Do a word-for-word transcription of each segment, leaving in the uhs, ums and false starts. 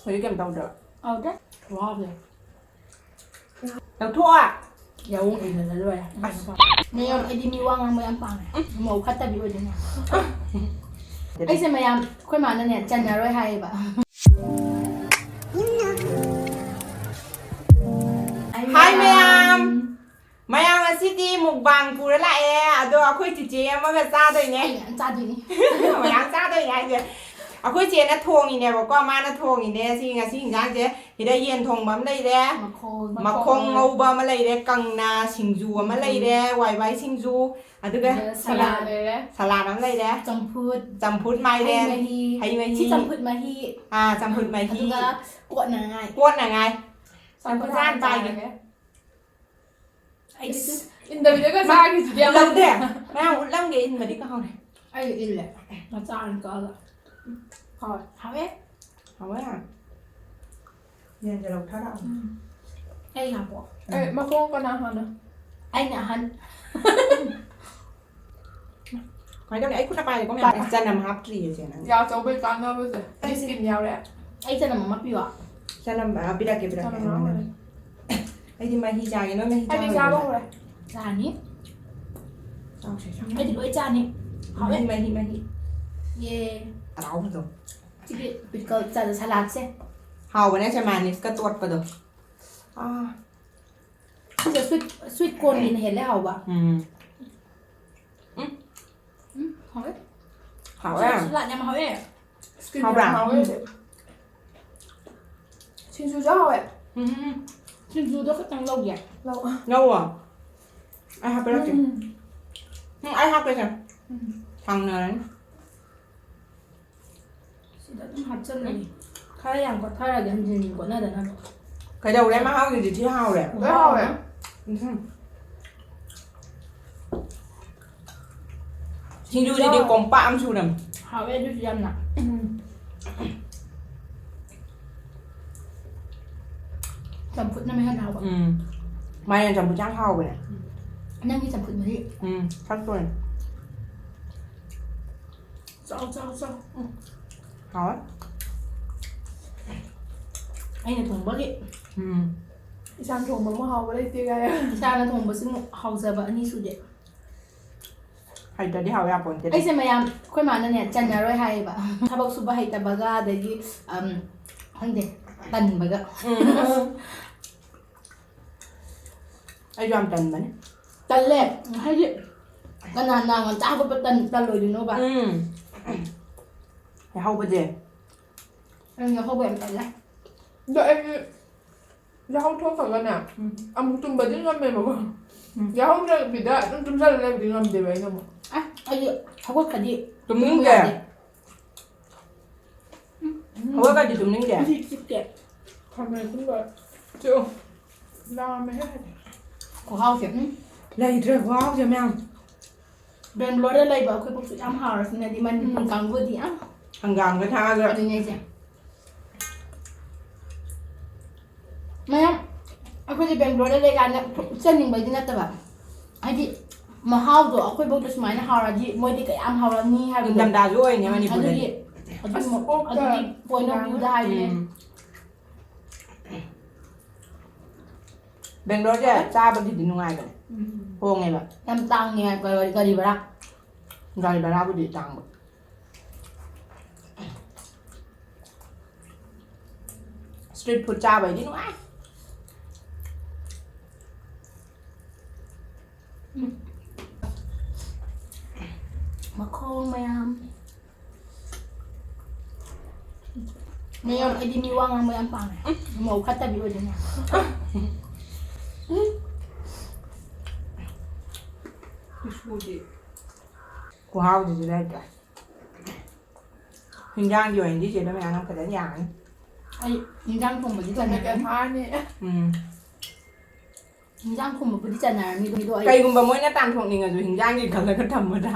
ꯍꯧꯖꯤꯛ ꯀꯩꯝ ꯇꯧꯗ꯭ꯔꯕ? ꯇꯧꯗ꯭ꯔꯦ꯫ ꯋꯥꯕꯗ꯫ ꯂꯧꯊꯣꯛꯑꯣ꯫ ꯌꯥꯎꯋꯣꯡ ꯏꯜꯂꯒ ꯂꯣꯏꯔꯦ꯫ ꯑꯁ꯫ ꯃꯌꯥꯝ, ꯑꯩꯗꯤ ꯃꯤ ꯋꯥ ꯉꯥꯡꯕ ꯌꯥꯝ ꯄꯥꯝꯃꯦ꯫ ꯃꯧ ꯐꯠꯇꯕꯤ ꯑꯣꯏꯗꯣꯏꯅꯦ꯫ ꯑꯩꯁꯦ ꯃꯌꯥꯝ, ꯑꯩꯈꯣꯏ ꯃꯥꯅꯅꯦ, ꯆꯟꯅꯔꯣꯏ ꯍꯥꯏꯌꯦꯕ꯫ ꯍꯥꯏ ꯃꯌꯥꯝ꯫ ꯃꯌꯥꯝ ꯉꯁꯤꯗꯤ mukbang ꯄꯨꯔ ꯂꯥꯛꯑꯦ꯫ ꯑꯗꯣ ꯑꯩꯈꯣꯏ ꯆꯤꯆꯦ ꯑꯃꯒ ꯆꯥꯗꯣꯏꯅꯦ꯫ ꯑꯩ ꯃꯌꯥꯝ ꯆꯥꯗꯣꯏꯅꯤ꯫ ꯃꯌꯥꯝ ꯆꯥꯗꯣꯏꯅꯦ ꯍꯥꯏꯁꯦ꯫ ꯑꯩꯈꯣꯏ ꯆꯦꯅ ꯊꯣꯡꯉꯤꯅꯦꯕꯀꯣ, ꯃꯥꯅ ꯊꯣꯡꯉꯤꯅꯦ꯫ ꯁꯤ ꯉꯁꯤ ꯏꯟꯖꯥꯡꯁꯦ ꯁꯤꯗ ꯌꯦꯟ ꯊꯣꯡꯕ ꯑꯃ ꯂꯩꯔꯦ, ꯃꯈꯣꯡ꯫ ꯃꯈꯣꯡ ꯉꯧꯕ ꯑꯃ ꯂꯩꯔꯦ, ꯀꯪꯅ ꯁꯤꯡꯖꯨ ꯑꯃ ꯎꯝ꯫ ꯂꯩꯔꯦ, ꯋꯥꯏ ꯋꯥꯏ ꯁꯤꯡꯖꯨ, ꯑꯗꯨꯒ ꯑꯗꯨꯒ ꯁꯂꯥꯗ꯫ ꯁꯂꯥꯗ ꯂꯩꯔꯦ꯫ ꯆꯝꯐꯨꯠ꯫ ꯆꯝꯐꯨꯠ ꯃꯥꯏꯔꯦꯟ꯫ ꯍꯩ ꯃꯍꯤ꯫ ꯍꯩ ꯃꯍꯤ꯫ ꯁꯤ ꯆꯝꯐꯨꯠ ꯃꯍꯤ꯫ ꯑꯥ, ꯆꯝꯐꯨꯠ ꯃꯍꯤ꯫ ꯑꯗꯨꯒ ꯀꯣꯠꯅꯉꯥꯏ꯫ ꯀꯣꯠꯅꯉꯥꯏ꯫ ꯆꯝꯐꯨꯠ ꯆꯝꯐꯨꯠ ꯍꯥꯟꯅ ꯍꯥꯟꯅ ꯄꯥꯏꯒꯦ꯫ ꯆꯥꯔꯒꯦ꯫ ꯑꯩꯗꯤ ꯏꯁ, ꯏꯟꯗꯕꯤꯗꯒ ꯆꯥꯈꯤꯁꯤꯗꯤ ꯌꯥꯝ ꯂꯧꯗꯦ꯫ ꯃꯌꯥꯝ ꯎꯠꯂꯝꯒꯦ, ꯏꯟꯕꯗꯤ ꯀꯥꯎꯔꯦ꯫ ꯑꯩ ꯏꯜꯂꯦ꯫ ꯃꯆꯥ ꯑꯃ ꯀꯛꯑꯒ꯫ ꯍꯥꯎꯋꯦ꯫ ꯍꯥꯎꯋꯦ? ꯍꯥꯎꯋꯦ? ꯌꯦꯟꯁꯦ ꯂꯧꯊꯔꯛꯑꯣ꯫ ꯎꯝ꯫ ꯑꯩ ꯍꯥꯞꯄꯣ꯫ ꯑꯦ, ꯃꯈꯣꯡ ꯀꯅꯥ ꯍꯥꯟꯅ? ꯑꯩꯅ ꯑꯍꯟ꯫ ꯀꯃꯥꯏꯅ ꯇꯧꯅꯤ? ꯑꯩ ꯈꯨꯠꯅ ꯄꯥꯏꯔꯦꯀꯣ, ꯃꯌꯥꯝ꯫ ꯆꯅꯝ ꯍꯥꯞꯇ꯭ꯔꯤꯌꯦ, ꯆꯦ, ꯅꯪ꯫ ꯌꯥ ꯆꯧꯕꯩ ꯀꯥꯟꯅꯕꯁꯦ꯫ ꯑꯩ ꯁ꯭ꯀꯤꯟ ꯌꯥꯎꯔꯦ꯫ ꯑꯩ ꯆꯅꯝ ꯑꯃ ꯄꯤꯌꯣ꯫ ꯆꯅꯝ, ꯑ, ꯄꯤꯔꯛꯀꯦ, ꯄꯤꯔꯛꯀꯦ, ꯆꯅꯝ ꯑꯩꯉꯣꯟꯗ꯫ ꯌꯥꯎꯔꯦ꯫ ꯑꯩꯗꯤ ꯃꯍꯤ ꯆꯥꯒꯦ, ꯅꯣꯏ ꯃꯍꯤ ꯑꯩꯗꯤ ꯆꯥꯔꯣꯏꯗ꯭ꯔꯣ? ꯆꯥꯕ ꯍꯧꯔꯦ꯫ ꯆꯥꯅꯤ꯫ ꯆꯥꯎꯁꯦ, ꯆꯥꯎꯁꯦ꯫ ꯑꯩꯗꯤ ꯂꯣꯏ ꯆꯥꯅꯤ꯫ ꯍꯥꯎꯋꯦ꯫ ꯃꯍꯤ, ꯃꯍꯤ, ꯃꯍꯤ꯫ ꯌꯦ꯫ ꯑꯇꯥꯎꯕꯗꯣ꯫ ꯁꯤꯒꯤ ꯄꯤꯀꯜ ꯆ-, ꯁꯂꯥꯗꯁꯦ꯫ ꯍꯥꯎꯕꯅꯦ, ꯁꯦ ꯃꯥꯏꯅꯤꯁꯀ ꯇꯣꯠꯄꯗꯣ꯫ ꯑꯥ꯫ ꯁꯤꯁꯦ sweet, sweet cornꯒꯤꯅ ꯍꯦꯜꯂꯦ ꯍꯥꯎꯕ꯫ ꯎꯝ꯫ ꯎꯝ꯫ ꯎꯝ, ꯍꯥꯎꯋꯦ꯫ ꯍꯥꯎꯋꯦ꯫ ꯁꯂꯥꯗ ꯌꯥꯝ ꯍꯥꯎꯋꯦ꯫ ꯁ꯭ꯀꯤꯟ ꯍꯥꯎꯕ꯭ꯔꯥ? ꯌꯥꯝ ꯍꯥꯎꯋꯦ꯫ ꯎꯝ꯫ ꯁꯤꯡꯖꯨꯁꯨ ꯍꯥꯎꯋꯦ꯫ ꯎꯝ꯫ ꯁꯤꯡꯖꯨꯗꯣ ꯈꯤꯇꯪ ꯂꯧꯒꯦ꯫ ꯂꯧ꯫ ꯂꯧꯋꯣ꯫ ꯑꯩ ꯍꯥꯞꯄꯤꯔꯛꯀꯦ꯫ ꯎꯝ꯫ ꯎꯝ, ꯑꯩ ꯍꯥꯞꯄꯦꯁꯦ꯫ ꯎꯝ꯫ ꯊꯥꯡꯅꯔꯅꯤ꯫ ꯁꯤꯗ ꯑꯗꯨꯝ ꯍꯥꯞꯆꯜꯂꯅꯤ꯫ ꯈꯔ ꯌꯥꯝ ꯀꯣꯠꯊꯔꯒꯦ, ꯍꯟꯖꯤꯟ ꯍꯟꯖꯤꯟ ꯀꯣꯠꯅꯗꯅꯕ꯫ ꯀꯩꯗꯧꯔꯦ? ꯃꯍꯥꯎꯒꯤꯗꯤ ꯊꯤ ꯍꯥꯎꯔꯦ꯫ ꯂꯣꯏ ꯍꯥꯎꯔꯦ꯫ ꯎꯝ꯫ ꯁꯤꯡꯖꯨꯁꯤꯗꯤ ꯀꯣꯝꯄꯥꯛ ꯑꯃ ꯁꯨꯔꯝ꯫ ꯍꯥꯎꯋꯦ ꯑꯗꯨꯁꯨ ꯌꯥꯝꯅ꯫ ꯎꯝ꯫ ꯆꯝꯐꯨꯠꯅ ꯃꯍꯦꯟꯅ ꯍꯥꯎꯕ꯫ ꯎꯝ꯫ ꯃꯥꯏꯔꯦꯟ ꯆꯝꯐꯨꯠꯁꯦ ꯌꯥꯝ ꯍꯥꯎꯕꯅꯦ꯫ ꯎꯝ꯫ ꯅꯪꯒꯤ ꯆꯝꯐꯨꯠ ꯃꯍꯤ꯫ ꯎꯝ, ꯊꯛꯇꯣꯏꯅꯦ꯫ ꯆꯥꯎ, ꯆꯥꯎ, ꯆꯥꯎ꯫ ꯎꯝ꯫ ꯍꯥꯎꯋꯦ꯫ ꯑꯩꯅ ꯊꯣꯡꯕꯒꯤ ꯎꯝ꯫ ꯏꯁꯥꯅ ꯊꯣꯡꯕ ꯑꯃ ꯍꯥꯎꯕ ꯂꯩꯇꯦ ꯀꯥꯏ꯫ ꯏꯁꯥꯅ ꯊꯣꯡꯕꯁꯤꯃꯨꯛ ꯍꯥꯎꯖꯕ ꯑꯅꯤ ꯁꯨꯗꯦ꯫ ꯍꯩꯇ꯭ꯔꯗꯤ ꯍꯥꯎ ꯌꯥꯄꯣꯟꯇꯦ꯫ ꯑꯩꯁꯦ ꯃꯌꯥꯝ ꯑꯩꯈꯣꯏ ꯃꯥꯅꯅꯦ ꯆꯟꯅꯔꯣꯏ ꯍꯥꯏꯌꯦꯕ꯫ ꯊꯕꯛ ꯁꯨꯕ ꯍꯩꯇꯕꯒ ꯑꯗꯒꯤ, ꯑꯝ, ꯈꯪꯗꯦ, ꯇꯟꯕꯒ꯫ ꯑꯩꯁꯨ ꯌꯥꯝ ꯇꯟꯕꯅꯦ꯫ ꯇꯜꯂꯦ꯫ ꯍꯥꯏꯗꯤ ꯀꯅꯥꯅ ꯉꯟꯇꯥ ꯍꯧꯒꯠꯄ ꯇꯟ-, ꯇꯜꯂꯣꯏꯗꯣꯏꯅꯣꯕ? ꯎꯝ꯫ ꯌꯥꯍꯧꯕꯁꯦ꯫ ꯑꯩ ꯌꯥꯍꯧꯕ ꯌꯥꯝ ꯇꯜꯂꯦ꯫ ꯑꯗꯣ ꯑꯩꯗꯤ ꯌꯥꯍꯧ ꯊꯣꯛꯈ꯭ꯔꯒꯅꯦ, ꯎꯝ꯫ ꯑꯃꯨꯛ ꯇꯨꯝꯕꯗꯤ ꯉꯝꯃꯦꯕꯀꯣ꯫ ꯎꯝ꯫ ꯌꯥꯍꯧꯗꯕꯤꯗ ꯑꯗꯨꯝ ꯇꯨꯝꯁꯜꯂ ꯂꯩꯕꯗꯤ ꯉꯝꯗꯦꯕ ꯑꯩꯅ ꯑꯃꯨꯛ꯫ ꯑꯁ, ꯑꯩꯗꯤ ꯍꯧꯒꯠꯈ꯭ꯔꯗꯤ ꯇꯨꯝꯅꯤꯡꯗꯦ꯫ ꯍꯧꯒꯠꯈ꯭ꯔꯗꯤ ꯇꯨꯝꯅꯤꯡꯗꯦ꯫ ꯁꯤ ꯆꯤꯛꯇꯦ꯫ ꯈꯥꯃꯦꯟ ꯑꯁꯤꯟꯕ ꯆꯤꯛꯑꯣ꯫ ꯂꯥꯝꯃꯦꯍꯦ꯫ ꯈꯨꯍꯥꯎꯁꯦ, ꯎꯝ꯫ ꯂꯩꯇ꯭ꯔꯦ ꯈꯨꯍꯥꯎꯁꯦ ꯃꯌꯥꯝ꯫ ꯕꯦꯡꯒ꯭ꯂꯣꯔꯗ ꯂꯩꯕ ꯑꯩꯈꯣꯏ ꯄꯣꯛꯁꯨ ꯌꯥꯝ ꯍꯥꯎꯔꯁꯤꯅꯗꯤ ꯃꯅꯤꯄꯨꯔ ꯀꯥꯡꯕꯨꯗꯤ ꯌꯥꯝ ꯍꯪꯒꯥꯝꯒ ꯊꯥꯛꯑꯒ꯫ ꯑꯗꯨꯅꯦ ꯑꯩꯁꯦ꯫ ꯃꯌꯥꯝ ꯑꯩꯈꯣꯏꯁꯦ ꯕꯦꯡꯒ꯭ꯂꯣꯔꯗ ꯂꯩꯀꯥꯟꯗ ꯆꯠꯅꯤꯡꯕꯩꯗꯤ ꯅꯠꯇꯕ, ꯍꯥꯏꯗꯤ ꯃꯍꯥꯎꯗꯣ ꯑꯩꯈꯣꯏꯐꯧꯗ ꯁꯨꯃꯥꯏꯅ ꯍꯥꯎꯔꯗꯤ ꯃꯣꯏꯗꯤ ꯀꯌꯥꯝ ꯍꯥꯎꯔꯝꯅꯤ ꯍꯥꯏꯕꯗꯣ꯫ ꯏꯪꯊꯝꯊꯥꯁꯨ ꯑꯣꯏꯅꯦ ꯃꯅꯤꯄꯨꯔꯗꯗꯤ꯫ ꯑꯗꯨꯒꯤ, ꯑꯗꯨꯒꯤ, ꯑꯁ, ꯑꯣꯛꯀ ꯑꯗꯨꯒꯤ point of view ꯗ ꯍꯥꯏꯕꯅꯦ꯫ ꯎꯝ꯫ ꯕꯦꯡꯒ꯭ꯂꯣꯔꯁꯦ ꯆꯥꯕꯒꯤꯗꯤ ꯅꯨꯡꯉꯥꯏꯕꯅꯦ꯫ ꯎꯝ꯫ ꯍꯣꯡꯉꯦꯕ꯫ ꯌꯥꯝ ꯇꯥꯡꯉꯦ ꯒꯥꯔꯤ, ꯒꯥꯔꯤ ꯚꯔꯥ꯫ ꯒꯥꯔꯤ ꯚꯔꯥꯕꯨꯗꯤ ꯇꯥꯡꯕ꯫ Street food ꯆꯥꯕꯩꯗꯤ ꯅꯨꯡꯉꯥꯏ꯫ ꯃꯈꯣꯡ ꯃꯌꯥꯝ꯫ ꯃꯌꯥꯝ, ꯑꯩꯗꯤ ꯃꯤ ꯋꯥ ꯉꯥꯡꯕ ꯌꯥꯝ ꯄꯥꯝꯃꯦ꯫ ꯃꯧ ꯐꯠꯇꯕꯤ ꯑꯣꯏꯗꯣꯏꯅꯦ꯫ ꯈꯨꯍꯥꯎꯗꯨꯗꯤ ꯂꯩꯇ꯭ꯔꯦ꯫ ꯍꯤꯟꯖꯥꯡꯒꯤ ꯑꯣꯏꯅꯗꯤ ꯆꯦ ꯔꯣꯃꯤꯌꯥꯅ ꯐꯖꯅ ꯌꯥꯔꯅꯤ꯫ ꯑꯩ ꯍꯤꯟꯖꯥꯡ ꯊꯣꯡꯕꯗꯤ ꯆꯟꯅꯔꯅꯤ꯫ ꯐꯥꯔꯅꯤ꯫ ꯎꯝ꯫ ꯍꯤꯟꯖꯥꯡ ꯊꯣꯡꯕꯕꯨꯗꯤ ꯆꯟꯅꯔꯅꯤ, ꯑꯗꯣ ꯑꯩ ꯀꯩꯒꯨꯝꯕ ꯃꯣꯏꯅ ꯇꯥꯟꯊꯣꯛꯅꯤꯡꯉꯁꯨ ꯍꯤꯟꯖꯥꯡꯒꯤ ꯈꯜꯂꯒ ꯊꯝꯕꯗ꯫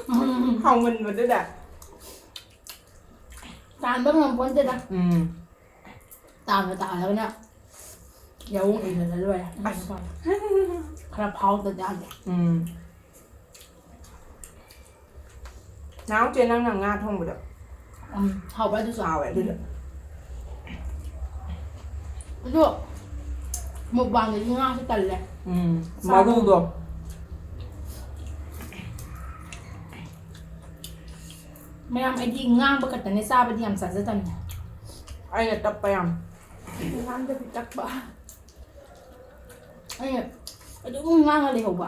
ꯎꯝ꯫ ꯍꯥꯎꯃꯟꯕꯗꯨꯗ꯫ ꯇꯥꯟꯕ ꯉꯝꯄꯣꯟꯇꯦꯗ꯫ ꯎꯝ꯫ ꯇꯥꯟꯕ ꯇꯥꯜꯂꯒꯅ ꯌꯥꯑꯣꯡ ꯏꯜꯂꯒ ꯂꯣꯏꯔꯦ꯫ ꯈꯔ ꯐꯥꯎꯗ ꯌꯥꯗꯦ꯫ ꯎꯝ꯫ ꯅꯍꯥꯟꯃꯨꯛ ꯆꯦ ꯅꯪꯅ ꯉꯥ ꯊꯣꯡꯕꯗꯣ꯫ ꯎꯝ, ꯍꯥꯎꯕ꯭ꯔꯥ ꯑꯗꯨꯁꯨ? ꯍꯥꯎꯋꯦ ꯑꯗꯨꯗꯣ꯫ ꯑꯗꯣ ꯃꯨꯛꯕꯥꯡꯗꯗꯤ ꯉꯥꯁꯨ ꯇꯜꯂꯦ꯫ ꯎꯝ, ꯆꯥꯕ ꯃꯔꯨꯗꯣ꯫ ꯃꯌꯥꯝ, ꯑꯩꯗꯤ ꯉꯥꯡꯕ ꯈꯛꯇꯅꯦ, ꯆꯥꯕꯗꯤ ꯌꯥꯝ ꯆꯥꯖꯗꯕꯅꯦ꯫ ꯑꯩꯅ ꯇꯞꯄ ꯌꯥꯝ꯫ ꯉꯥꯡꯗꯕꯤ ꯇꯞꯄ꯫ ꯑꯩꯅ ꯑꯗꯨꯝ ꯉꯥꯡꯉ ꯂꯩꯍꯧꯕ꯫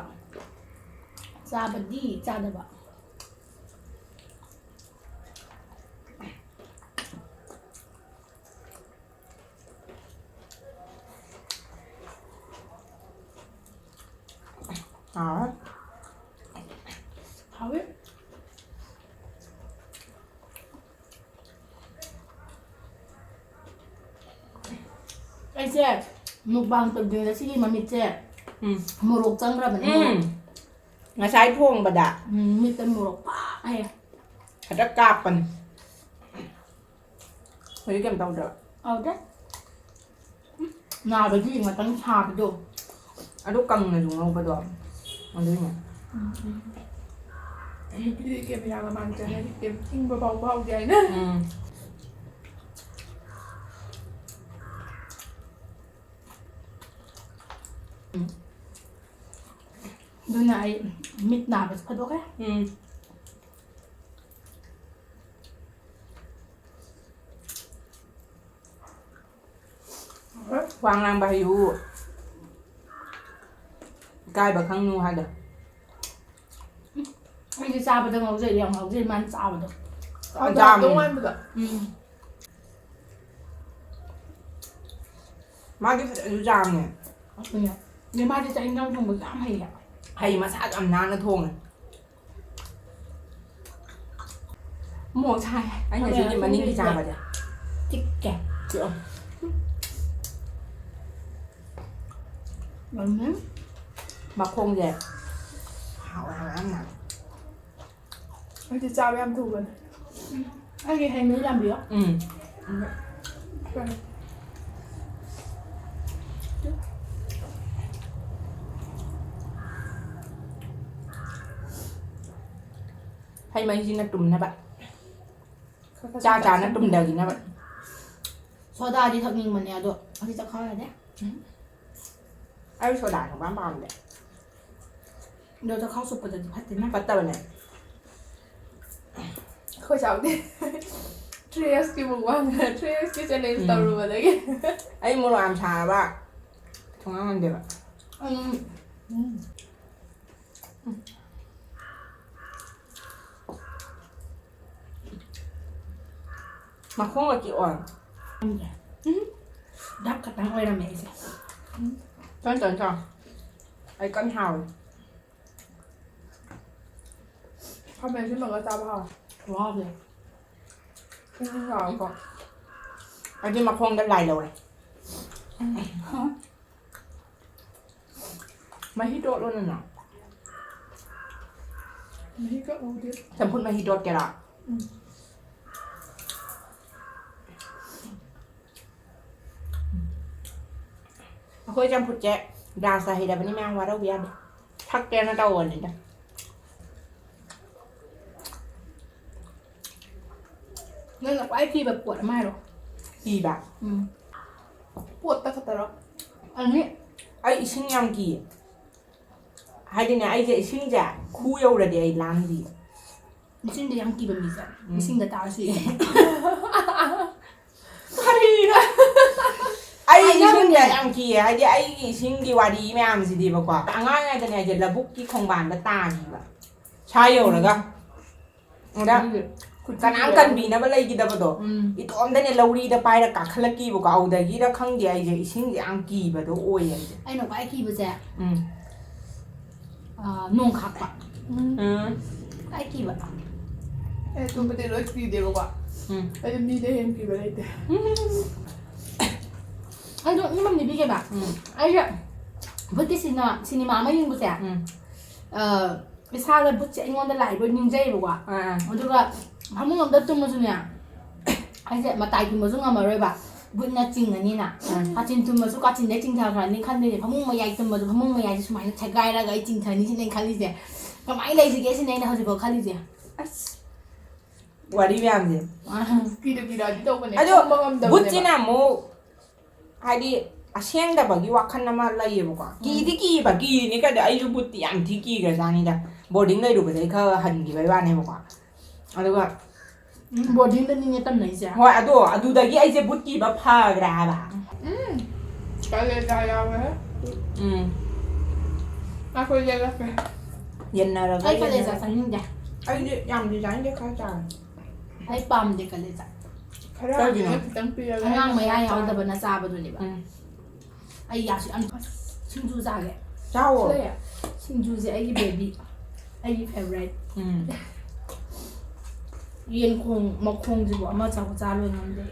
ꯆꯥꯕꯗꯤ ꯆꯥꯗꯕ꯫ ꯍꯥꯎꯋꯦ꯫ ꯍꯥꯎꯋꯦ꯫ ꯑꯩꯁꯦ ꯃꯨꯛꯕꯥꯡ ꯇꯧꯗ꯭ꯔꯤꯉꯩꯗ ꯁꯤꯒꯤ ꯃꯃꯤꯠꯁꯦ ꯎꯝ꯫ ꯃꯣꯔꯣꯛ ꯆꯪꯈ꯭ꯔꯕꯅꯦ꯫ ꯎꯝ꯫ ꯉꯁꯥꯏ ꯊꯣꯡꯕꯗ꯫ ꯎꯝ, ꯃꯤꯠꯇ ꯃꯣꯔꯣꯛ ꯄꯥꯛ ꯍꯩꯌꯦ꯫ ꯍꯦꯛꯇ ꯀꯥꯞꯄꯅꯤ꯫ ꯍꯧꯖꯤꯛ ꯀꯩꯝ ꯇꯧꯗ꯭ꯔꯕ? ꯇꯧꯗꯦ꯫ ꯅꯥꯕꯒꯤ ꯉꯥꯛꯇꯪ ꯁꯥꯕꯗꯣ꯫ ꯑꯗꯨ ꯀꯪꯅꯁꯨ ꯉꯧꯕꯗꯣ꯫ ꯑꯗꯨꯏꯅꯦ꯫ ꯎꯝ, ꯎꯝ꯫ ꯅꯨꯄꯤꯗꯤ ꯀꯦꯃꯦꯔꯥ ꯃꯃꯥꯡ ꯆꯪꯉꯗꯤ ꯀꯩꯝ ꯏꯪꯕ ꯐꯥꯎ ꯐꯥꯎꯗꯦ ꯍꯥꯏꯅ꯫ ꯎꯝ꯫ ꯎꯝ꯫ ꯑꯗꯨꯅ ꯑꯩ ꯃꯤꯠ ꯅꯥꯕꯁꯨ ꯐꯥꯗꯣꯛꯈ꯭ꯔꯦ꯫ ꯎꯝ꯫ ꯋꯥ ꯉꯥꯡꯕ ꯍꯩꯌꯨ꯫ ꯏꯀꯥꯏꯕ ꯈꯪꯅꯨ ꯍꯥꯏꯗꯣ꯫ ꯑꯩꯗꯤ ꯆꯥꯕꯗ ꯉꯥꯎꯖꯩ, ꯌꯥꯝ ꯉꯥꯎꯖꯩ ꯃꯥꯅ ꯆꯥꯕꯗꯣ꯫ ꯌꯥꯝ ꯆꯥꯕꯗꯣ ꯆꯥꯕꯅꯦ꯫ ꯉꯥꯏꯕꯗꯣ꯫ ꯎꯝ꯫ ꯃꯥꯗꯤ ꯐꯖꯅꯁꯨ ꯆꯥꯕꯅꯦ꯫ ꯑꯗꯨꯅꯦ꯫ ꯑꯗꯩ ꯃꯥꯗꯤ ꯆꯥꯛ ꯏꯟꯖꯥꯡ ꯊꯣꯡꯕꯁꯨ ꯌꯥꯝ ꯍꯩꯌꯦ꯫ ꯍꯩ, ꯃꯁꯥꯁꯨ ꯌꯥꯝ ꯅꯥꯟꯅ ꯊꯣꯡꯉꯦ꯫ ꯃꯣꯔꯣꯛ ꯁꯥꯏ꯫ ꯑꯩꯅ ꯁꯤꯒꯤ ꯃꯅꯤꯡꯒꯤ ꯆꯥꯕꯁꯦ꯫ ꯆꯤꯛꯀꯦ꯫ ꯆꯤꯛꯑꯣ꯫ ꯎꯝ꯫ ꯃꯈꯣꯡꯁꯦ ꯍꯥꯎꯋꯦ ꯍꯥꯏꯕ ꯌꯥꯝꯅ꯫ ꯑꯩꯗꯤ ꯆꯥꯕ ꯌꯥꯝ ꯊꯨꯕꯅꯦ꯫ ꯑꯩꯒꯤ ꯍꯩ ꯃꯍꯤ ꯌꯥꯝꯕꯤꯌꯣ꯫ ꯎꯝ꯫ ꯑꯩ ꯃꯩꯁꯤꯅ ꯇꯨꯝꯅꯕ꯫ ꯈꯔ ꯈꯔ ꯆꯥ ꯁꯨꯝ ꯆꯥꯅ ꯆꯥꯁꯤꯟ꯫ ꯇꯨꯝꯊꯈꯤꯅꯕ꯫ ꯁꯣꯗꯥꯗꯤ ꯊꯛꯅꯤꯡꯕꯅꯦ, ꯑꯗꯣ ꯍꯧꯖꯤꯛ ꯆꯥꯛꯈꯥꯎ ꯌꯥꯗꯦ꯫ ꯑꯩ ꯁꯣꯗꯥ ꯁꯨꯡꯄꯥꯝ ꯄꯥꯝꯗꯦ꯫ ꯑꯗꯣ ꯆꯥꯛꯈꯥꯎ ꯁꯣꯛꯄꯗꯗꯤ ꯐꯠꯇꯦꯅ꯫ ꯐꯠꯇꯕꯅꯦ꯫ ꯑꯩꯈꯣꯏ ꯆꯥꯎꯗꯦ꯫ ꯊ꯭ꯔꯤ ꯑꯦꯛꯁꯀꯤ ꯃꯨꯛꯕꯥꯡ, ꯊ꯭ꯔꯤ ꯑꯦꯛꯁꯀꯤ ꯆꯦꯂꯦꯟꯖ ꯎꯝ꯫ ꯇꯧꯔꯨꯕꯗꯒꯤ꯫ ꯑꯩ ꯃꯣꯔꯣꯛ ꯌꯥꯝ ꯁꯥꯔꯕ ꯊꯣꯡꯉꯥ ꯉꯝꯗꯦꯕ꯫ ꯎꯝ꯫ ꯎꯝ꯫ ꯃꯈꯣꯡꯒ ꯆꯤꯛꯑꯣ꯫ ꯈꯪꯗꯦ꯫ ꯗꯥꯛ ꯈꯛꯇꯪ ꯑꯣꯏꯔꯝꯃꯦ ꯑꯩꯁꯦ꯫ ꯆꯪ, ꯆꯪ, ꯆꯪ꯫ ꯑꯩ ꯀꯟꯅ ꯍꯥꯎꯔꯤ꯫ ꯈꯥꯃꯦꯟ ꯑꯁꯤꯟꯕꯒ ꯆꯥꯕ ꯍꯥꯎꯋꯦ꯫ ꯈꯨꯍꯥꯎꯁꯦ꯫ ꯏꯪ ꯏꯪ ꯂꯥꯎꯔꯒꯀꯣ꯫ ꯑꯩꯗꯤ ꯃꯈꯣꯡꯗ ꯂꯥꯏ ꯂꯧꯔꯦ꯫ ꯃꯍꯤ ꯇꯣꯠꯂꯣ ꯅꯅ꯫ ꯃꯍꯤ ꯇꯣꯠꯂꯨꯗꯦ꯫ ꯆꯝꯐꯨꯠ ꯃꯍꯤ ꯇꯣꯠꯀꯦꯔꯥ? ꯎꯝ꯫ ꯑꯩꯈꯣꯏ ꯆꯝꯐꯨꯠꯁꯦ ꯒ꯭ꯌꯥꯁꯇ ꯍꯩꯔꯕꯅꯤ ꯃꯌꯥꯝ, ꯋꯥꯔꯧꯕ ꯌꯥꯗꯦ꯫ ꯊꯛꯀꯦꯅ ꯇꯧꯕꯅꯤꯗ꯫ ꯅꯪꯅ ꯈ꯭ꯋꯥꯏ ꯀꯤꯕ ꯄꯣꯠ ꯑꯃ ꯍꯥꯏꯔꯣ꯫ ꯀꯤꯕ? ꯎꯝ꯫ ꯄꯣꯠꯇ ꯈꯛꯇꯔꯣ? ꯑꯅꯤ꯫ ꯑꯩ ꯏꯁꯤꯡ ꯌꯥꯝ ꯀꯤꯌꯦ꯫ ꯍꯥꯏꯗꯤꯅꯦ, ꯑꯩꯁꯦ ꯏꯁꯤꯡꯁꯦ ꯈꯨ ꯌꯧꯔꯗꯤ ꯑꯩ ꯂꯥꯡꯗꯤ꯫ ꯏꯁꯤꯡꯗ ꯌꯥꯝ ꯀꯤꯕ ꯃꯤꯁꯦ ꯎꯝ꯫ ꯏꯁꯤꯡꯗ ꯇꯥꯔꯁꯨ ꯌꯥꯏ꯫ ꯀꯔꯤꯅꯣ? ꯑꯩ ꯍꯥꯏꯅꯕꯅꯦ꯫ ꯏꯁꯤꯡꯗ ꯌꯥꯝ ꯀꯤꯌꯦ, ꯍꯥꯏꯗꯤ ꯑꯩꯒꯤ ꯏꯁꯤꯡꯒꯤ ꯋꯥꯔꯤ ꯃꯌꯥꯝꯁꯤꯗꯤꯕꯀꯣ꯫ ꯑꯉꯥꯡ ꯑꯣꯏꯔꯤꯉꯩꯗꯅꯦ ꯑꯩꯁꯦ ꯂꯧꯕꯨꯛꯀꯤ ꯈꯣꯡꯕꯥꯟꯗ ꯇꯥꯈꯤꯕ꯫ ꯁꯥ ꯌꯧꯔꯒ꯫ ꯑꯗ ꯑꯗꯨꯒꯤ ꯈꯨꯠ ꯀꯅꯥꯝ ꯊꯤꯜꯂꯒ꯫ ꯀꯟꯕꯤꯅꯕ ꯂꯩꯈꯤꯗꯕꯗꯣ꯫ ꯎꯝ꯫ ꯏꯇꯣꯝꯗꯅꯦ ꯂꯧꯔꯤꯗ ꯄꯥꯏꯔ ꯀꯥꯈꯠꯂꯛꯀꯤꯕꯀꯣ꯫ ꯑꯗꯨꯗꯒꯤꯔ ꯈꯪꯗꯦ, ꯑꯩꯁꯦ ꯏꯁꯤꯡꯁꯦ ꯌꯥꯝ ꯀꯤꯕꯗꯣ ꯑꯣꯏꯌꯦ ꯑꯩꯁꯦ꯫ ꯑꯩꯅ ꯈ꯭ꯋꯥꯏ ꯀꯤꯕꯁꯦ, ꯎꯝ꯫ ꯑ, ꯅꯣꯡ ꯈꯥꯛꯄ꯫ ꯎꯝ꯫ ꯎꯝ꯫ ꯈ꯭ꯋꯥꯏ ꯀꯤꯕ꯫ ꯑꯩ ꯑꯇꯣꯞꯄꯗꯤ ꯂꯣꯏ ꯀꯤꯗꯦꯕꯀꯣ꯫ ꯎꯝ꯫ ꯑꯩꯗꯤ ꯃꯤꯗꯩ ꯍꯦꯟꯅ ꯀꯤꯕ ꯂꯩꯇꯦ꯫ ꯑꯩꯗꯣ ꯅꯣꯛꯅꯤꯡꯕ ꯑꯃ ꯂꯤꯕꯤꯒꯦꯕ꯫ ꯎꯝ꯫ ꯑꯩꯁꯦ ꯚꯨꯠꯀꯤ ꯁꯤꯅꯦꯃꯥ, ꯁꯤꯅꯦꯃꯥ ꯑꯃ ꯌꯦꯡꯕꯁꯦ, ꯎꯝ꯫ ꯑ, ꯏꯁꯥꯗ ꯕꯨꯠꯁꯦ ꯑꯩꯉꯣꯟꯗ ꯂꯥꯛꯏꯕꯣꯏ ꯅꯤꯡꯖꯩꯌꯦꯕꯀꯣ꯫ ꯑꯥ, ꯑꯥ꯫ ꯑꯗꯨꯒ ꯐꯃꯨꯡ ꯑꯝꯗ ꯇꯨꯝꯃꯁꯨꯅꯦ, ꯑꯩꯁꯦ ꯃꯇꯥꯏ ꯇꯨꯝꯕꯁꯨ ꯉꯝꯃꯔꯣꯏꯕ, ꯕꯨꯠꯅ ꯆꯤꯡꯉꯅꯤꯅ꯫ ꯑꯥ꯫ ꯀꯥꯆꯤꯟ ꯇꯨꯝꯕꯁꯨ ꯀꯥꯆꯤꯟꯗꯩ ꯆꯤꯡꯊꯈ꯭ꯔꯅꯤ ꯈꯟꯗꯣꯏꯅꯦ, ꯐꯃꯨꯡ ꯃꯌꯥꯏ ꯇꯨꯝꯕꯁꯨ ꯐꯃꯨꯡ ꯃꯌꯥꯏꯁꯦ ꯁꯨꯃꯥꯏꯅ ꯁꯦꯒꯥꯏꯔꯒ ꯑꯩ ꯆꯤꯡꯊꯅꯤ ꯁꯤꯅꯦ ꯑꯩꯅ ꯈꯜꯂꯤꯁꯦ꯫ ꯀꯃꯥꯏꯅ ꯂꯩꯁꯤꯒꯦ ꯁꯤꯅꯦ ꯑꯩꯅ ꯍꯧꯖꯤꯛꯐꯥꯎ ꯈꯜꯂꯤꯁꯦ꯫ ꯑꯁ, ꯋꯥꯔꯤ ꯃꯌꯥꯝꯁꯦ꯫ ꯀꯤꯗ ꯀꯤꯔꯛꯑꯗꯤ ꯇꯧꯕꯅꯦ, ꯑꯗꯣ ꯈꯪꯕ ꯉꯝꯗꯕꯅꯦꯕ꯫ ꯕꯨꯠꯁꯤꯅ ꯑꯃꯨꯛ ꯍꯥꯏꯗꯤ ꯑꯁꯦꯡꯗꯕꯒꯤ ꯋꯥꯈꯜ ꯑꯃ ꯂꯩꯌꯦꯕꯀꯣ꯫ ꯀꯤꯗꯤ ꯀꯤꯕ, ꯀꯤꯔꯤꯅꯦ ꯀꯩꯗ, ꯑꯩꯁꯨ ꯕꯨꯠꯇꯤ ꯌꯥꯝ ꯊꯤ ꯀꯤꯈ꯭ꯔꯖꯥꯠꯅꯤꯗ꯫ ꯕꯣꯔꯗꯤꯡ ꯂꯩꯔꯨꯕꯗꯒꯤ ꯈꯔ ꯍꯟꯈꯤꯕꯩ ꯋꯥꯅꯦꯕꯀꯣ꯫ ꯑꯗꯨꯒ ꯎꯝ, ꯕꯣꯔꯗꯤꯡꯗꯅꯤꯅꯦ ꯇꯝꯅꯩꯁꯦ꯫ ꯍꯣꯏ, ꯑꯗꯣ ꯑꯗꯨꯗꯒꯤ ꯑꯩꯁꯦ ꯕꯨꯠ ꯀꯤꯕ ꯐꯈ꯭ꯔꯦ ꯍꯥꯏꯕ꯫ ꯎꯝ, ꯀꯥꯂꯦꯖꯥ ꯌꯥꯎꯋꯦ꯫ ꯎꯝ꯫ ꯑꯩꯈꯣꯏ ꯌꯦꯜꯂꯛꯀꯦ꯫ ꯌꯦꯟꯅꯔꯒ ꯑꯩ ꯀꯥꯂꯦꯖꯥ ꯌꯦꯟꯅꯔꯒ꯫ ꯆꯥꯅꯤꯡꯗꯦ꯫ ꯑꯩꯗꯤ ꯌꯥꯝꯗꯤ ꯆꯥꯅꯤꯡꯗꯦ, ꯈꯔ ꯆꯥꯔꯦ꯫ ꯑꯩ ꯄꯥꯝꯗꯦ ꯀꯥꯂꯦꯖꯥ꯫ ꯀꯩꯒꯤꯅꯣ? ꯈꯔ ꯈꯤꯇꯪ ꯄꯤꯔꯒ ꯑꯉꯥꯡ ꯃꯌꯥ ꯌꯥꯎꯗꯕꯅ ꯆꯥꯕꯗꯨꯅꯦꯕ꯫ ꯎꯝ꯫ ꯑꯩ ꯌꯥꯁꯨ ꯌꯥꯝ ꯁꯤꯡꯖꯨ ꯆꯥꯒꯦ꯫ ꯆꯥꯎꯋꯣ꯫ ꯁꯤꯂꯩꯌꯦ꯫ ꯁꯤꯡꯖꯨꯁꯦ ꯑꯩꯒꯤ baby, ꯑꯩꯒꯤ favourite꯫ ꯎꯝ꯫ ꯌꯦꯟ ꯈꯣꯡ ꯃꯈꯣꯡꯁꯤꯕꯨ ꯑꯃ ꯆꯥꯕ ꯆꯥ ꯂꯣꯏ ꯉꯝꯗꯦ꯫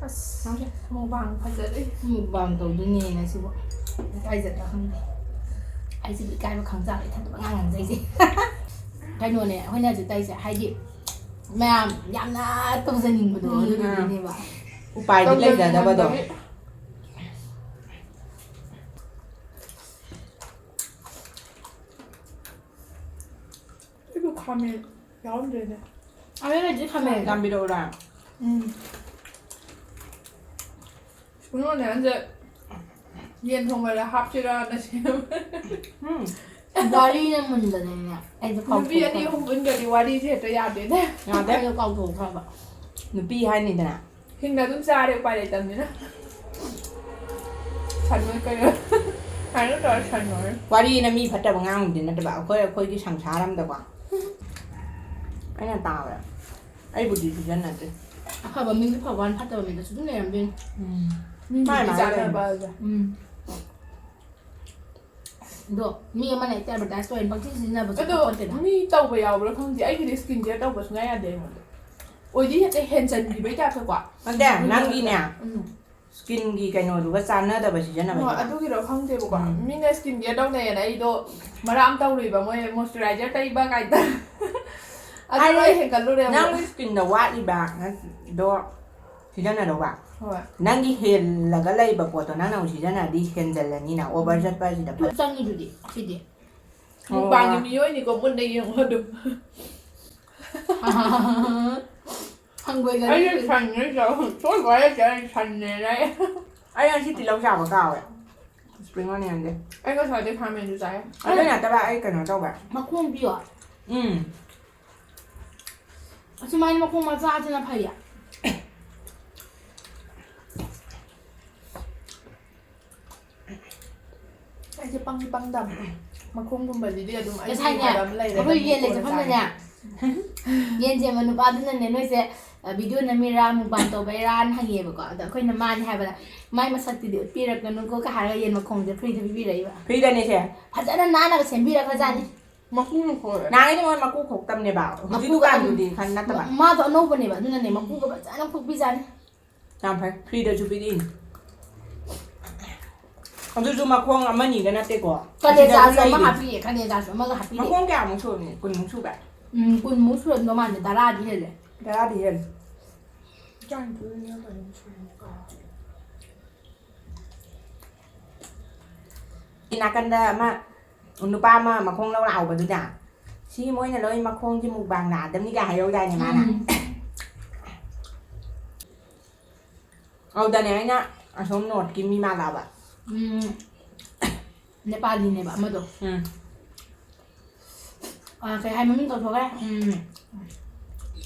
ꯑꯁ, mukbang ꯐꯖꯔꯦ꯫ Mukbang ꯇꯧꯗꯣꯏꯅꯦꯅ ꯁꯤꯕꯨ ꯏꯀꯥꯏꯖꯗ꯭ꯔꯥ ꯈꯪꯗꯦ꯫ ꯑꯩꯁꯤꯕꯨ ꯏꯀꯥꯏꯕ ꯈꯪꯖꯥꯠꯂ ꯏꯊꯟꯗ ꯄꯉꯥꯡ ꯉꯥꯡꯖꯩꯁꯦ꯫ ꯀꯩꯅꯣꯅꯦ ꯑꯩꯈꯣꯏꯅ ꯍꯧꯖꯤꯛ ꯇꯧꯔꯤꯁꯦ ꯍꯥꯏꯗꯤ ꯃꯌꯥꯝ ꯌꯥꯝꯅ ꯇꯧꯖꯅꯤꯡꯕꯗꯣ, ꯎꯝ, ꯑꯗꯨꯗꯨꯒꯤꯅꯦꯕ꯫ ꯎꯄꯥꯏꯗꯤ ꯂꯩꯖꯗꯕꯗꯣ꯫ ꯑꯩꯕꯨ ꯈꯥꯃꯦꯟ ꯌꯥꯎꯔꯝꯗ꯭ꯔꯦꯅꯦ꯫ ꯑꯩꯅꯗꯤ ꯈꯥꯃꯦꯟ ꯌꯥꯝꯕꯤꯔꯛꯎꯔꯥ? ꯎꯝ꯫ ꯁꯨꯡꯅꯣꯟ ꯅꯦꯟꯖꯦ ꯌꯦꯟ ꯊꯣꯡꯕꯗ ꯍꯥꯞꯁꯤꯔꯥꯅ ꯁꯦꯝ-, ꯎꯝ꯫ ꯋꯥꯔꯤꯅ ꯃꯨꯟꯕꯗꯅꯦ ꯑꯩꯁꯨ ꯅꯨꯄꯤ ꯑꯅꯤ ꯀꯥꯎꯊꯣꯛꯈ꯭ꯔꯕ꯫ ꯑꯍꯨꯝ ꯄꯨꯟꯒ꯭ꯔꯗꯤ ꯋꯥꯔꯤꯁꯦ ꯍꯦꯛꯇ ꯌꯥꯗꯦꯅꯦ꯫ ꯌꯥꯗꯦ꯫ ꯑꯩꯁꯨ ꯀꯥꯎꯊꯣꯛꯈ꯭ꯔꯕ꯫ ꯅꯨꯄꯤ ꯍꯥꯏꯅꯤꯗꯅ꯫ ꯍꯤꯡꯅ ꯑꯗꯨꯝ ꯆꯥꯔꯦ, ꯎꯄꯥꯏ ꯂꯩꯇꯕꯅꯤꯅ꯫ ꯁꯟ ꯑꯣꯏ ꯀꯩ ꯑꯣꯏ꯫ ꯁꯨꯃꯥꯏꯅ ꯇꯧꯔ ꯁꯟ ꯑꯣꯏꯔꯦ꯫ ꯋꯥꯔꯤꯅ ꯃꯤ ꯐꯠꯇꯕ ꯉꯥꯡꯕꯗꯤ ꯅꯠꯇꯕ, ꯑꯩꯈꯣꯏ, ꯑꯩꯈꯣꯏꯒꯤ ꯁꯪꯁꯥꯔ ꯑꯝꯗꯀꯣ꯫ ꯑꯩꯅ ꯇꯥꯕꯗ꯫ ꯑꯩꯕꯨꯗꯤ ꯁꯤꯖꯤꯟꯅꯗꯦ꯫ ꯑꯐꯕ ꯃꯤꯁꯨ ꯐꯕ ꯋꯥꯅꯤ, ꯐꯠꯇꯕ ꯃꯤꯗꯁꯨ ꯑꯗꯨꯝ ꯂꯩꯔꯝꯗꯣꯏꯅꯤ꯫ ꯎꯝ꯫ ꯃꯤ ꯃꯥꯏ ꯃꯤꯒꯤ ꯃꯥꯏ ꯆꯥꯟꯅꯕ ꯂꯩꯔꯝꯗꯣꯏꯅꯤ꯫ ꯍꯥꯏꯁꯦ꯫ ꯎꯝ꯫ ꯑꯗꯣ ꯃꯤ ꯑꯃꯅ ꯍꯦꯛꯇ advertise ꯇꯧꯔꯦꯅ ꯄꯪꯁꯤꯟ ꯁꯤꯖꯤꯟꯅꯕꯁꯨ ꯑꯗꯣ ꯐꯠꯇꯦꯗ꯫ ꯃꯤ ꯇꯧꯕ ꯌꯥꯎꯕ꯭ꯔꯥ ꯈꯪꯗꯦ, ꯑꯩꯒꯤꯗꯤ skin care ꯇꯧꯕ ꯁꯨꯡꯌꯥ ꯌꯥꯗꯦ ꯑꯩꯉꯣꯟꯗ꯫ ꯑꯣꯏꯗꯤ ꯍꯦꯛꯇ ꯍꯦꯟꯖꯟꯈꯤꯕꯩ ꯇꯥꯏꯞꯇꯀꯣ꯫ ꯅꯠꯇꯦ, ꯅꯪꯒꯤꯅꯦ꯫ ꯎꯝ꯫ Skinꯒꯤ ꯀꯩꯅꯣꯗꯨꯒ ꯆꯥꯟꯅꯗꯕ ꯁꯤꯖꯤꯟꯅꯕ ꯍꯣꯏ, ꯌꯥꯎꯕ꯫ ꯑꯗꯨꯒꯤꯔꯣ ꯈꯪꯗꯦꯕꯀꯣ꯫ ꯎꯝ꯫ ꯃꯤꯅ skin care ꯇꯧꯅꯩꯌꯦꯅ ꯑꯩꯗꯣ ꯃꯔꯛ ꯑꯃ ꯇꯧꯔꯨꯏꯕ, ꯃꯣꯏ moisturizer ꯇꯩꯕ ꯀꯥꯏꯗ꯫ ꯑꯗꯨ ꯑꯩ ꯂꯣꯏ ꯍꯦꯟꯒꯠꯂꯨꯔꯦ ꯑꯃꯨꯛ꯫ ꯅꯪꯒꯤ skinꯗ ꯋꯥꯠꯂꯤꯕ ꯅꯪꯗꯣ ꯁꯤꯖꯤꯟꯅꯗꯧꯕ꯫ ꯍꯣꯏ꯫ ꯅꯪꯒꯤ ꯍꯦꯜꯂꯒ ꯂꯩꯕ ꯄꯣꯠꯇꯣ ꯅꯪꯅ ꯑꯃꯨꯛ ꯁꯤꯖꯤꯟꯅꯔꯗꯤ ꯍꯦꯟꯖꯜꯂꯅꯤꯅ, over ꯆꯠꯄ ꯑꯁꯤꯗ ꯐꯠ-, ꯆꯪꯉꯤꯗꯨꯗꯤ ꯁꯤꯗꯤ꯫ ꯃꯨꯛꯕꯥꯡꯒꯤ ꯑꯣ꯫ ꯃꯤꯑꯣꯏꯅꯤꯀꯣ, ꯃꯨꯟꯅ ꯌꯦꯡꯉꯣ ꯑꯗꯨꯝ꯫ ꯍꯪꯒꯣꯏꯒꯅꯤ꯫ ꯑꯩꯁꯦ ꯁꯟꯅꯦ ꯆꯥꯎ-, ꯁꯣꯏꯕ ꯍꯥꯏꯔꯛꯀꯦ, ꯑꯩ ꯁꯟꯅꯦꯅ ꯑꯩ꯫ ꯑꯩ ꯉꯁꯤ ꯇꯤꯜꯍꯧ ꯆꯥꯕ ꯀꯥꯎꯋꯦ꯫ Spring onionꯁꯦ꯫ ꯑꯩ ꯉꯁꯥꯏꯗꯩ ꯈꯥꯃꯦꯟꯁꯨ ꯆꯥꯏ꯫ ꯑꯗꯨ ꯅꯠꯇꯕ ꯑꯩ ꯀꯩꯅꯣ ꯇꯧꯕ꯫ ꯃꯈꯣꯡ ꯄꯤꯌꯣ꯫ ꯎꯝ꯫ ꯑꯁꯨꯃꯥꯏꯅ ꯃꯈꯣꯡ ꯃꯆꯥꯁꯤꯅ ꯐꯩꯌꯦ꯫ ꯑꯩꯁꯦ ꯄꯪꯗꯤ ꯄꯪꯗꯕꯅꯦ꯫ ꯃꯈꯣꯡꯒꯨꯝꯕꯁꯤꯗꯤ ꯑꯗꯨꯝ ꯑꯩꯒꯤ ꯉꯁꯥꯏꯅꯦ, ꯏꯃꯥꯟꯅꯕ ꯑꯃ ꯂꯩꯔꯦ, ꯑꯩꯈꯣꯏ ꯑꯗꯨꯝ ꯌꯦꯟ ꯂꯩ ꯀꯣꯟꯅ ꯆꯠꯐꯝꯗꯅꯦ, ꯆꯥꯒꯦ꯫ ꯌꯦꯟ ꯁꯦꯝꯕ ꯅꯨꯄꯥꯗꯨꯅꯅꯦ, ꯅꯣꯏꯁꯦ, ꯑ, video ꯅꯝꯃꯤꯔꯥ, mukbang ꯇꯧꯕꯩꯔꯥꯅ ꯍꯪꯉꯦꯕꯀꯣ꯫ ꯑꯗꯣ ꯑꯩꯈꯣꯏꯅ ꯃꯥꯅꯦ ꯍꯥꯏꯕꯗ, "ꯃꯥꯏ ꯃꯁꯛꯇꯨꯗꯤ ꯎꯠꯄꯤꯔꯛꯀꯅꯨꯀꯣ" ꯀ ꯍꯥꯏꯔꯒ ꯌꯦꯟ ꯃꯈꯣꯡꯁꯦ freeꯗ ꯄꯤꯕꯤꯔꯛꯏꯕ꯫ Freeꯗꯅꯦ ꯁꯦ꯫ ꯐꯖꯅ ꯅꯥꯟꯅꯒ ꯁꯦꯝꯕꯤꯔꯛꯈ꯭ꯔꯖꯥꯠꯅꯤ꯫ ꯃꯀꯨ ꯈꯣꯛꯑꯦ꯫ ꯅꯍꯥꯟꯒꯩꯗꯤ ꯃꯣꯏ ꯃꯀꯨ ꯈꯣꯛꯇꯕꯅꯦꯕ꯫ ꯍꯧꯖꯤꯛ ꯃꯀꯨꯒ ꯗꯨꯀꯥꯟꯗꯨꯗꯤ ꯑꯗꯨꯝ, ꯈꯔ ꯅꯠꯇꯕ꯫ ꯃꯥꯗꯣ ꯑꯅꯧꯕꯅꯦꯕ, ꯑꯗꯨꯅꯅꯦ ꯃꯀꯨꯒ ꯐꯖꯅ ꯈꯣꯛꯄꯤꯖꯥꯠꯅꯤ꯫ ꯌꯥꯝ ꯐꯩ, freeꯗꯁꯨ ꯄꯤꯔꯛꯏꯅꯤ꯫ ꯑꯗꯨꯁꯨ ꯃꯈꯣꯡ ꯑꯃꯅꯤꯒ ꯅꯠꯇꯦꯀꯣ꯫ ꯀꯂꯦꯖꯥꯁꯨ ꯑꯁꯤꯗꯁꯨ ꯑꯃ ꯂꯩꯔꯤ꯫ ꯍꯥꯞꯄꯤꯌꯦ, ꯀꯂꯦꯖꯥꯁꯨ ꯑꯃꯒ ꯍꯥꯞꯄꯤꯌꯦ꯫ ꯃꯈꯣꯡ ꯀꯌꯥꯃꯨꯛ ꯁꯨꯔꯝꯅꯤ? ꯀꯨꯟꯃꯨꯛ ꯁꯨꯕ꯭ꯔꯥ? ꯎꯝ, ꯀꯨꯟꯃꯨꯛ ꯁꯨꯔꯝꯗꯧ ꯃꯥꯟꯗꯦ, ꯇꯔꯥꯗꯤ ꯍꯦꯜꯂꯦ꯫ ꯇꯔꯥꯗꯤ ꯍꯦꯜꯂꯦ꯫ ꯇꯔꯥꯅꯤꯊꯣꯏꯔ ꯀꯩꯅꯣꯝ ꯁꯨꯔꯝꯅꯤ꯫ ꯅꯥꯀꯟꯗ ꯑꯃ ꯅꯨꯄꯥ ꯑꯃ ꯃꯈꯣꯡ ꯂꯧ ꯂꯥꯛꯍꯧꯕꯗꯨꯗ, "ꯁꯤ ꯃꯣꯏꯅ ꯂꯣꯏ ꯃꯈꯣꯡꯁꯦ mukbang ꯂꯥꯛꯑꯗꯕꯅꯤꯒ" ꯍꯥꯏꯍꯧꯗꯥꯏꯅꯦ ꯃꯥꯅ? ꯎꯝ꯫ ꯑꯗꯨꯗꯅꯦ ꯑꯩꯅ ꯑꯁꯣꯝ northꯀꯤ ꯃꯤ ꯃꯥꯜꯂꯛꯑꯕ꯫ ꯎꯝ꯫ ꯅꯦꯄꯥꯂꯤꯅꯦꯕ ꯑꯃꯗꯣ꯫ ꯎꯝ꯫ ꯑ, ꯀꯩ ꯍꯥꯏ ꯃꯃꯤꯡ ꯀꯥꯎꯊꯣꯛꯈ꯭ꯔꯦ꯫ ꯎꯝ꯫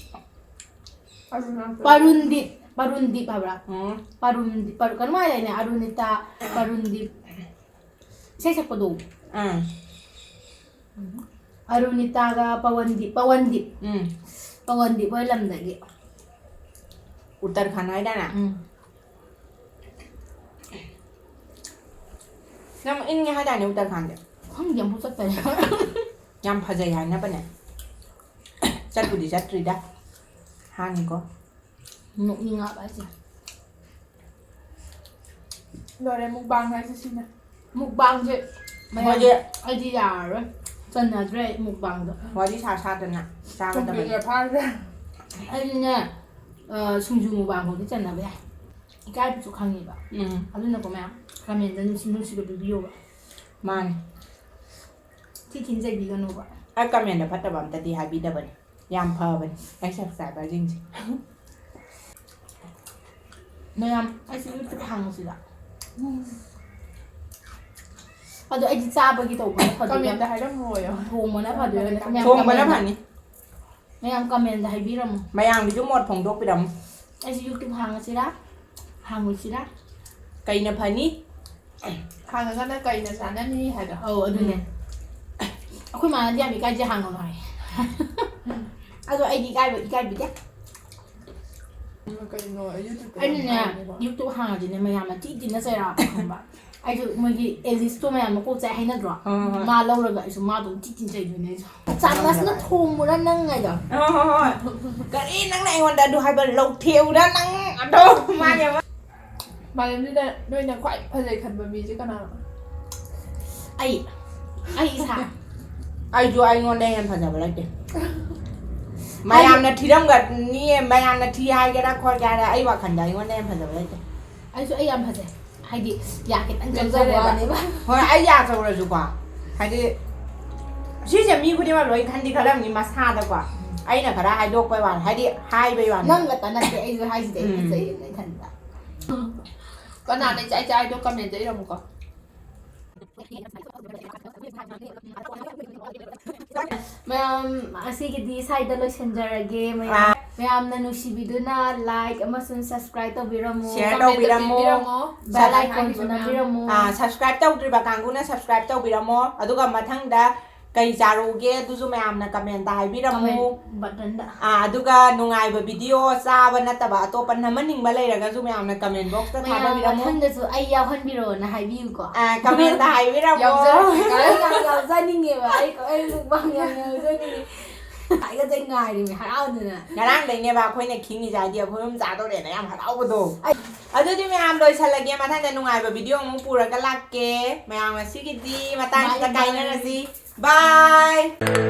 ꯑꯔꯨꯅꯥꯆꯜ꯫ ꯄꯔꯨꯟꯗꯤꯞ, ꯄꯔꯨꯟꯗꯤꯞ ꯍꯥꯏꯕ꯭ꯔꯥ? ꯎꯝ꯫ ꯄꯔꯨꯟꯗꯤꯞ, ꯄꯔꯨ-, ꯀꯩꯅꯣꯝ ꯍꯥꯏꯗꯥꯏꯅꯦ? ꯑꯔꯨꯅꯤꯇꯥ, ꯄꯔꯨꯟꯗꯤꯞ꯫ ꯏꯁꯩ ꯁꯛꯄꯗꯣ꯫ ꯎꯝ꯫ ꯑꯔꯨꯅꯤꯇꯥꯒ ꯄꯋꯟꯗꯤꯞ, ꯄꯋꯟꯗꯤꯞ꯫ ꯎꯝ꯫ ꯄꯋꯟꯗꯤꯞ ꯍꯣꯏ ꯂꯝꯗꯒꯤ꯫ ꯎꯠꯇꯔꯈꯟ ꯍꯥꯏꯗꯥꯏꯅꯦ? ꯎꯝ꯫ ꯌꯥꯝ ꯏꯪꯉꯦ ꯍꯥꯏꯗꯥꯏꯅꯦ ꯎꯠꯇꯔꯈꯟꯁꯦ? ꯈꯪꯗꯦ, ꯑꯃꯨꯛ ꯆꯠꯇꯔꯤ꯫ ꯌꯥꯝ ꯐꯖꯩ ꯍꯥꯏꯅꯕꯅꯦ꯫ ꯆꯠꯄꯨꯗꯤ ꯆꯠꯇ꯭ꯔꯤꯗ꯫ ꯍꯥꯟꯅꯤꯀꯣ꯫ ꯅꯣꯛꯅꯤꯡꯉꯛꯑꯕ ꯑꯩꯁꯦ꯫ ꯂꯣꯏꯔꯦ, mukbang ꯍꯥꯏꯁꯦ ꯁꯤꯅ꯫ Mukbangꯁꯦ ꯃꯌꯥꯝ, ꯍꯣꯏꯁꯦ꯫ ꯑꯩꯗꯤ ꯌꯥꯔꯔꯣꯏ꯫ ꯆꯟꯅꯗ꯭ꯔꯦ ꯑꯩ mukbangꯗꯣ꯫ ꯋꯥꯔꯤ ꯁꯥ ꯁꯥꯗꯅ ꯆꯥꯒꯗꯕꯅꯤ꯫ Computer ꯐꯥꯗ꯭ꯔꯦ꯫ ꯑꯩꯗꯤꯅꯦ, ꯑ, ꯁꯤꯡꯖꯨ mukbang ꯐꯥꯎꯗꯤ ꯆꯟꯅꯕ ꯌꯥꯏ꯫ ꯏꯀꯥꯏꯕꯁꯨ ꯈꯪꯉꯦꯕ꯫ ꯎꯝ꯫ ꯑꯗꯨꯅꯀꯣ ꯃꯌꯥꯝ comment ꯅꯨꯡꯁꯤ ꯅꯨꯡꯁꯤꯕ ꯄꯤꯕꯤꯌꯣꯕ꯫ ꯃꯥꯅꯦ꯫ ꯊꯤ ꯊꯤꯅ ꯆꯩꯕꯤꯒꯅꯣꯕ꯫ ꯑꯩ comment ꯐꯠꯇꯕ ꯑꯝꯇꯗꯤ ꯍꯥꯏꯕꯤꯗꯕꯅꯦ꯫ ꯌꯥꯝ ꯐꯕꯅꯤ ꯑꯩ ꯁꯕꯁꯀ꯭ꯔꯥꯏꯕꯔꯁꯤꯡꯁꯦ꯫ ꯃꯌꯥꯝ ꯑꯩꯁꯨ ꯌꯨꯇ꯭ꯌꯨꯕ ꯍꯥꯡꯉꯁꯤꯔ? ꯑꯗꯣ ꯑꯩꯗꯤ ꯆꯥꯕꯒꯤ ꯇꯧꯕꯅ ꯐꯗꯣꯏꯔꯥ? ꯀꯃꯦꯟꯗ ꯍꯥꯏꯔꯝꯃꯣ꯫ ꯊꯣꯡꯕꯅ ꯐꯗꯣꯏꯔꯥ? ꯃꯌꯥꯝ ꯊꯣꯡꯕꯅ ꯀꯃꯦꯟꯗ, ꯐꯅꯤ꯫ ꯃꯌꯥꯝ ꯀꯃꯦꯟꯗ ꯍꯥꯏꯕꯤꯔꯝꯃꯣ꯫ ꯃꯌꯥꯝꯒꯤꯁꯨ ꯃꯣꯠ ꯐꯣꯡꯗꯣꯛꯄꯤꯔꯝꯃꯨ꯫ ꯑꯩꯁꯨ ꯌꯨꯇ꯭ꯌꯨꯕ ꯍꯥꯡꯉꯁꯤꯔꯥ? ꯍꯥꯡꯉꯣꯏꯁꯤꯔꯥ? ꯀꯩꯅ ꯐꯅꯤ? ꯍꯥꯡꯉꯒꯅ ꯀꯩꯅ ꯆꯥꯅꯅꯤ ꯍꯥꯏꯗꯣ꯫ ꯑꯧ, ꯑꯗꯨꯅꯦ꯫ ꯎꯝ꯫ ꯑꯩꯈꯣꯏ ꯃꯥꯅꯗꯤ ꯌꯥꯝ ꯏꯀꯥꯏꯖꯩ, ꯍꯥꯡꯒꯅꯨ ꯍꯥꯏ꯫ ꯑꯗꯣ ꯑꯩꯗꯤ ꯏꯀꯥꯏꯕ, ꯏꯀꯥꯏꯕꯤꯗꯦ꯫ ꯎꯝ, ꯀꯩꯅꯣ, ꯌꯨꯇ꯭ꯌꯨꯕꯇ ꯑꯩꯅꯅꯦ, ꯌꯥꯝ ꯍꯥꯡꯉꯦꯕ꯫ ꯌꯨꯇ꯭ꯌꯨꯕ ꯍꯥꯡꯉꯗꯤꯅꯦ, ꯃꯌꯥꯝꯅ ꯊꯤ ꯊꯤꯅ ꯆꯩꯔꯛꯑꯕ, ꯈꯪꯕ? ꯑꯩꯁꯨ ꯃꯣꯏꯒꯤ ꯑꯦꯂꯤꯁꯇꯣ ꯃꯌꯥꯝ ꯃꯀꯣꯛ ꯆꯥꯛꯑꯦ ꯍꯥꯏꯅꯗ꯭ꯔꯣ? ꯍꯣꯏ, ꯍꯣꯏ, ꯍꯣꯏ꯫ ꯃꯥ ꯂꯧꯔꯒ ꯑꯩꯁꯨ ꯃꯥꯗꯣ ꯊꯤ ꯊꯤꯅ ꯆꯩꯗꯣꯏꯅꯦ ꯑꯩꯁꯨ꯫ ꯆꯥꯛꯅꯁꯅ ꯊꯣꯡꯕ꯭ꯔꯥ ꯅꯪ ꯍꯥꯏꯗꯣ? ꯍꯣꯏ, ꯍꯣꯏ, ꯍꯣꯏ꯫ ꯀꯔꯤ ꯅꯪꯅ ꯑꯩꯉꯣꯟꯗ ꯑꯗꯨ ꯍꯥꯏꯕ ꯂꯧꯊꯦꯛꯎꯔꯥ ꯅꯪ? ꯑꯗꯣ ꯃꯥꯅꯦꯕ꯫ ꯃꯥꯂꯦꯝꯁꯤꯗ ꯅꯣꯏꯅ ꯈ꯭ꯋꯥꯏ ꯐꯖꯩ ꯈꯟꯕ ꯃꯤꯁꯦ ꯀꯅꯥꯅꯣ? ꯑꯩ, ꯑꯩ ꯏꯁꯥ꯫ ꯑꯩꯁꯨ ꯑꯩꯉꯣꯟꯗ ꯍꯦꯟꯅ ꯐꯖꯕ ꯂꯩꯇꯦ꯫ ꯃꯌꯥꯝꯅ ꯊꯤꯔꯝꯒꯅꯤ, ꯃꯌꯥꯝꯅ ꯊꯤ ꯍꯥꯏꯒꯦꯔꯥ ꯈꯣꯠꯀꯦꯔꯥ, ꯑꯩ ꯋꯥꯈꯜꯗ ꯑꯩꯉꯣꯟꯗ ꯍꯦꯟꯅ ꯐꯖꯕ ꯂꯩꯇꯦ꯫ ꯑꯩꯁꯨ ꯑꯩ ꯌꯥꯝ ꯐꯖꯩ꯫ ꯍꯥꯏꯗꯤ, ꯌꯥ ꯈꯤꯇꯪ ꯆꯧꯖꯕ ꯅꯦꯝꯖꯔꯦꯕ꯫ ꯋꯥꯅꯦꯕ꯫ ꯍꯣꯏ, ꯑꯩ ꯌꯥ ꯆꯧꯔꯁꯨꯀꯣ꯫ ꯍꯥꯏꯗꯤ, ꯁꯤꯁꯦ ꯃꯤ ꯈꯨꯗꯤꯡꯃꯛ ꯂꯣꯏ ꯈꯟꯗꯤ ꯈꯜꯂꯝꯅꯤ ꯃꯁꯥꯗꯀꯣ꯫ ꯑꯩꯅ ꯈꯔ ꯍꯥꯏꯗꯣꯛꯄꯩ ꯋꯥꯅꯤ꯫ ꯍꯥꯏꯗꯤ, ꯍꯥꯏꯕꯩ ꯋꯥꯅꯤ꯫ ꯅꯪ ꯈꯛꯇ ꯅꯠꯇꯦ, ꯑꯩꯁꯨ ꯍꯥꯏꯁꯤꯗꯤ ꯑꯩ ꯎꯝ꯫ ꯐꯖꯩꯌꯦꯅ ꯏꯊꯟꯇ꯫ ꯀꯅꯥꯅ ꯏꯆꯥꯏ ꯆꯥꯏꯗꯣ ꯀꯃꯦꯟꯇ ꯏꯔꯝꯃꯨꯀꯣ꯫ ꯃꯌꯥꯝ, ꯑꯁꯤꯒꯤꯗꯤ ꯁ꯭ꯋꯥꯏꯗ ꯂꯣꯏꯁꯤꯟꯖꯔꯒꯦ꯫ ꯃꯌꯥꯝ, ꯑꯥ꯫ ꯃꯌꯥꯝꯅ ꯅꯨꯡꯁꯤꯕꯤꯗꯨꯅ like ꯑꯃꯁꯨꯡ subscribe ꯇꯧꯕꯤꯔꯝꯃꯨ꯫ Share ꯀꯃꯦꯟꯇ ꯇꯧꯕꯤꯔꯝꯃꯨ꯫ ꯄꯤꯕꯤꯔꯝꯃꯣ꯫ Bell ꯁꯕ-, iconꯁꯨ ꯅꯝꯕꯤꯔꯝꯃꯨ꯫ ꯑꯥ, subscribe ꯇꯧꯗ꯭ꯔꯤꯕ ꯀꯥꯡꯕꯨꯅ subscribe ꯇꯧꯕꯤꯔꯝꯃꯣ꯫ ꯑꯗꯨꯒ ꯃꯊꯪꯗ ꯀꯩ ꯆꯥꯔꯨꯒꯦ ꯑꯗꯨꯁꯨ ꯃꯌꯥꯝꯅ ꯀꯃꯦꯟꯇ ꯍꯥꯏꯕꯤꯔꯝꯃꯨ꯫ ꯀꯃꯦꯟ buttonꯗ꯫ ꯑꯥ, ꯑꯗꯨꯒ ꯅꯨꯡꯉꯥꯏꯕ video ꯆꯥꯕ ꯅꯠꯇꯕ ꯑꯇꯣꯞꯄ ꯅꯝꯍꯟꯅꯤꯡꯕ ꯂꯩꯔꯒꯁꯨ ꯃꯌꯥꯝꯅ comment boxꯇ ꯃꯌꯥꯝ ꯊꯥꯗꯕꯤꯔꯝꯃꯨ꯫ ꯃꯊꯪꯗꯁꯨ ꯑꯩ ꯌꯥꯎꯍꯟꯕꯤꯔꯛꯑꯣꯅ ꯍꯥꯏꯕꯤꯌꯨꯀꯣ꯫ ꯑꯥ, commentꯇ ꯍꯥꯏꯕꯤꯔꯝꯃꯣ꯫ ꯌꯥꯎꯖꯔꯛꯀꯦ꯫ ꯑꯩ ꯌꯥꯝ ꯌꯥꯎꯖꯅꯤꯡꯉꯦꯕ꯫ ꯑꯩ, ꯑꯩ mukbang ꯌꯥꯝ ꯌꯥꯎꯖꯅꯤꯡꯉꯦ꯫ ꯉꯥꯏꯒꯗ ꯉꯥꯏꯔꯤꯅꯦ ꯍꯔꯥꯎꯗꯅ꯫ ꯉꯔꯥꯡꯗꯩꯅꯦꯕ ꯑꯩꯈꯣꯏꯅ ꯈꯤꯡꯉꯤꯁꯦ, ꯍꯥꯏꯗꯤ ꯑꯩꯈꯣꯏ ꯑꯍꯨꯝ ꯆꯥꯗꯧꯔꯦꯅ ꯌꯥꯝ ꯍꯔꯥꯎꯕꯗꯣ꯫ ꯑꯩ ꯑꯗꯨꯗꯤ ꯃꯌꯥꯝ ꯂꯣꯏꯁꯜꯂꯒꯦ, ꯃꯊꯪꯗ ꯅꯨꯡꯉꯥꯏꯕ video ꯑꯃꯨꯛ ꯄꯨꯔꯒ ꯂꯥꯛꯀꯦ꯫ ꯃꯌꯥꯝ ꯉꯁꯤꯒꯤꯗꯤ ꯃꯇꯥꯡꯁꯤꯗ bye bye꯫ ꯀꯥꯏꯅꯔꯁꯤ꯫ Bye꯫